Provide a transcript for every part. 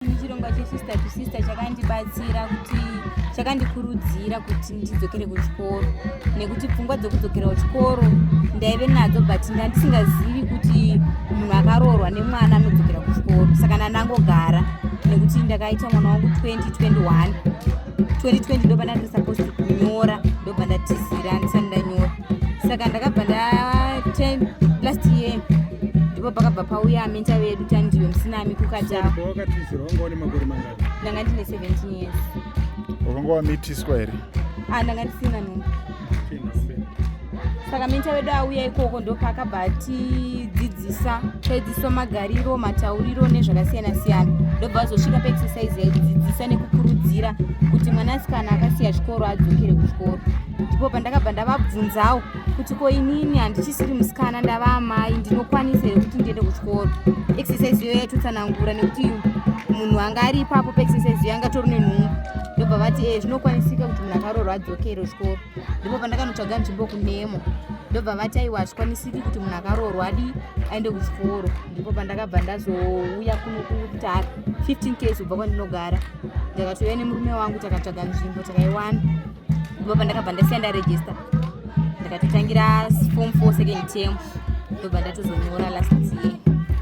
Chirongwa cheSister to Sister chakandibatsira kuti chakandikurudzira kuti ndidzokere kuchikoro, nekuti pfungwa dzekudzokera kuchikoro ndaive nadzo, but ndandisingazivi kuti munhu akaroorwa nemwana anodzokera kuchikoro. Saka ndandangogara, nekuti ndakaita mwana wangu 2021. 2020 ndobva ndandiri supposed kunyora, ndobva ndatizira ndisati ndanyora. Saka ndakabva nda last year ndipo pakabva pauya mentor vedu, Tandiwe Musinami, kuKatako. Pawakatizira wanga une makore mangani? Ndanga ndine 17 years. Wakanga wamitiswa here? Ah, ndanga ndisina nhumbu. Saka mentor vedu auya ikoko, ndopaakabva atidzidzisa. Taidzidziswa magariro, matauriro nezvakasiyana siyana. Ndobva vazosvika paexercise yaidzidzisa nekukurudzira kuti mwanasikana akasiya chikoro adzokere kuchikoro. Ndipo pandakabva ndavabvunzawo kuti, ko inini handichisiri musikana, ndava amai, ndinokwanisa here kuti ndiende kuchikoro? Exercise iyoyo yaitotsanangura nekuti munhu anga ari ipapo paexercise iyo angatori nenhumbu. Ndobva vati, e, zvinokwanisika kuti munhu akaroorwa adzokere kuchikoro. Ndipo pandakanotsvaga nzvimbo kunemo, ndobva vati, aiwa, hazvikwanisiki kuti munhu akaroorwa adi aende kuchikoro. Ndipo pandakabva ndazouya kuno kuTare, 15 Ks kubva kwandinogara. Ndakatouya nemurume wangu, takatsvaga nzvimbo, takaiwana. Ndipo pandakabva ndasiya ndaregister, ndakatotangira form 4 second term, ndobva ndatozonyora last year.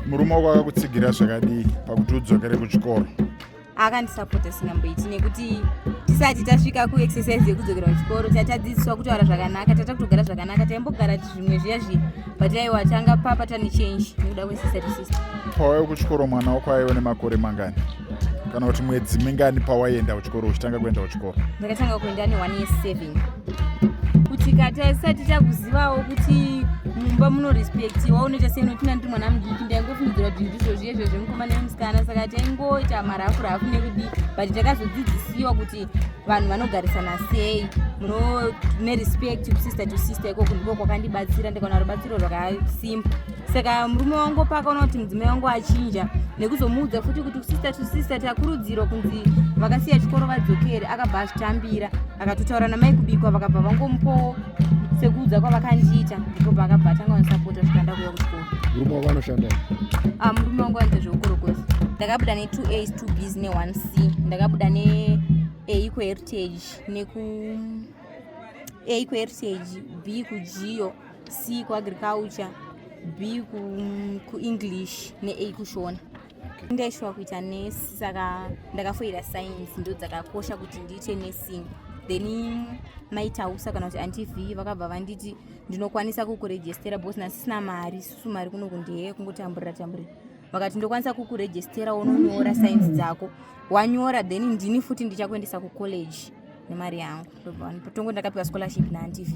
Murume wako akakutsigira zvakadii pakuti udzokere kuchikoro? Akandisapota singamboiti, nekuti tisati tasvika kuexercise yekudzokera kuchikoro, tatadzidziswa kutaura zvakanaka, tata kutogara zvakanaka. Taimbogara zvimwe zviya zviya, but aiwa, tanga papa tane change nekuda kwesister to sister. Pawaiva kuchikoro, mwana wako aiva nemakore mangani, kana kuti mwedzi mingani pawaienda kuchikoro, uchitanga kuenda kuchikoro? Ndakatanga kuenda ne1 year 7. Kuti katisati takuzivawo kuti mumba munorespectiwa, unoita sei, nokuti ndiri mwana mudiki, ndaingofungidzira kuti ndizvo zviyezvo zvemukomana nemusikana. Saka taingoita marafu rafu nekudii, but takazodzidzisiwa kuti vanhu vanogarisana sei, muno nerespect kusister to sister. Ikoko ndiko kwakandibatsira, ndikaona rubatsiro rwakasimba. Saka murume wangu pakaona kuti mudzimai wangu achinja, nekuzomuudza futi kuti sister to sister takurudzirwa kunzi vakasiya chikoro vadzokere, akabva azvitambira. Akatotaura namai Kubikwa, vakabva vangomupowo sekuudza kwavakandiita. Ndipo paakabva atanga kunisapota svika ndakuuya kuchikoro. Murume wako anoshanda? Ah, murume wangu anoita zveukorokose. Ndakabuda ne2 As, 2 Bs ne1 C. Ndakabuda ne A kuHeritage, neku A kuHeritage, B kuGeo, C kuAgriculture, B kuEnglish ne-A kuShona. Ndaishuwa kuita nesi, saka ndakafoira science, ndo dzakakosha kuti ndiite nursing. Then maitausa kana kuti Auntie V vakabva vanditi ndinokwanisa kukurejestera, because nasisina mari, susu mari kuno kundeye kungotamburira tamburira. Vakati ndokwanisa kukurejestera, unonyora science dzako, wanyora, then ndini futi ndichakuendesa kucollege nemari yangu. Ndobva tongo ndakapiwa scholarship naAuntie V.